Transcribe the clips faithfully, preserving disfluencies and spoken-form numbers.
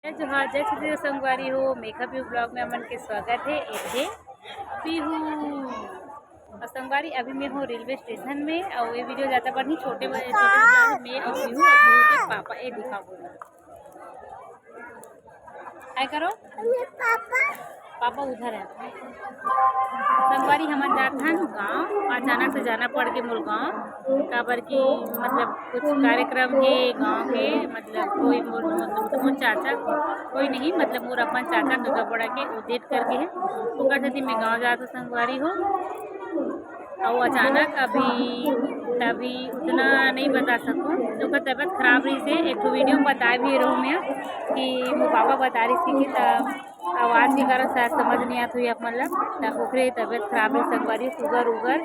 जय जोहार, जय छत्तीसगढ़ संगवारी हो, मेघा पीहू vlog में हमन के स्वागत हे। एहे पीहू अउ संगवारी, अभी मैं हूँ रेलवे स्टेशन में अउ ये वीडियो ज़्यादा बड़ नहीं, छोटे बड़े, छोटे से vlog में अउ पीहू अउ पीहू के पापा, ये दिखाओ बोलो। हाय करो। पापा। पापा उधर है। संगवारी, हमन जात हन गाँव, अचानक से जाना पड़ गे मोर गाँव, काबर कि मतलब कुछ कार्यक्रम हे गाँव के, मतलब कोई मोर, मोर, मोर चाचा, कोई नहीं, मतलब मोर अपन चाचा कका बड़ा के वो डेथ कर गे हे, ओकर सेती मैं गाँव जात हूँ संगवारी हो। अउ अचानक अभी, तभी उतना नहीं बता सकूँ, ओकर तबीयत खराब रहिस हे। एक ठो वीडियो में बताए भी रहूँ मैं कि मोर पापा बता रहिस कि, कि त आवाज़ के कारण शायद समझ नहीं आत होही आप मन ला, त ओकरे तबीयत खराब रहिस संगवारी, शुगर उगर,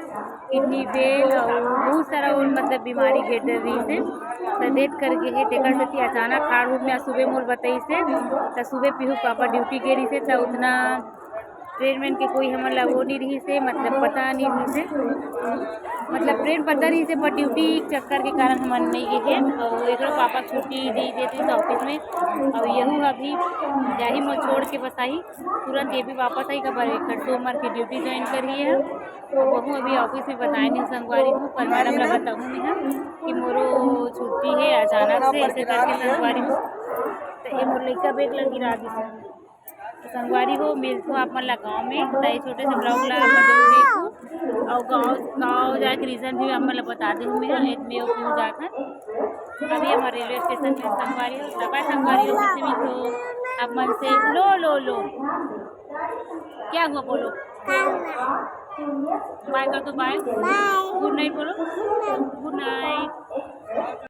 किडनी फेल अउ बहुत सारा और मतलब बीमारी घेर डरे रहिस हे, त डेथ कर गे हे। तेकर सेती अचानक हाड़ हुड़ में सुबह मोर बताइस हे, त सुबह पीहू पापा ड्यूटी गे रहिस हे, त उतना ट्रेन वेन के कोई हमन ला वो नहीं रहिस हे, मतलब पता नहीं रहिस हे, मतलब ट्रेन पता रहिस हे, पर ड्यूटी चक्कर के कारण हमन नहीं गे हे। अउ एकरो पापा छुट्टी दे देते तो ऑफिस में, अउ यहू अभी जाही मोर छोड़ के बस आही, तुरंत ये भी वापस आही, काबर एकर सोमवार के ड्यूटी ज्वाइन करही हे। अउ वहू अभी ऑफिस में बताए नहीं संगवारी हूँ, पर मैडम ला बताऊँ नहीं है कि मोरो छुट्टी है अचानक से, ऐसे करके संगवारी हूँ। तो ये मोर लइका बैग ला गिरा दिस। संगवारी हो, मिलथों आप मन ला गाँव में। त ये छोटे से vlog ला आप मन जरूर देखो। अउ गाँव, गाँव जाए के रीजन भी आप मन ला बता दे हूँ मैं, एक मैं ओपन जात हन। अभी हमर रेलवे स्टेशन में संगवारी हो, त बाय संगवारी हो, फिर से मिलथों आप मन से। लो, लो, लो, क्या हुआ बोलो? बाय कर दो, बाय। बाय। गुड नाइट बोलो। गुड नाइट।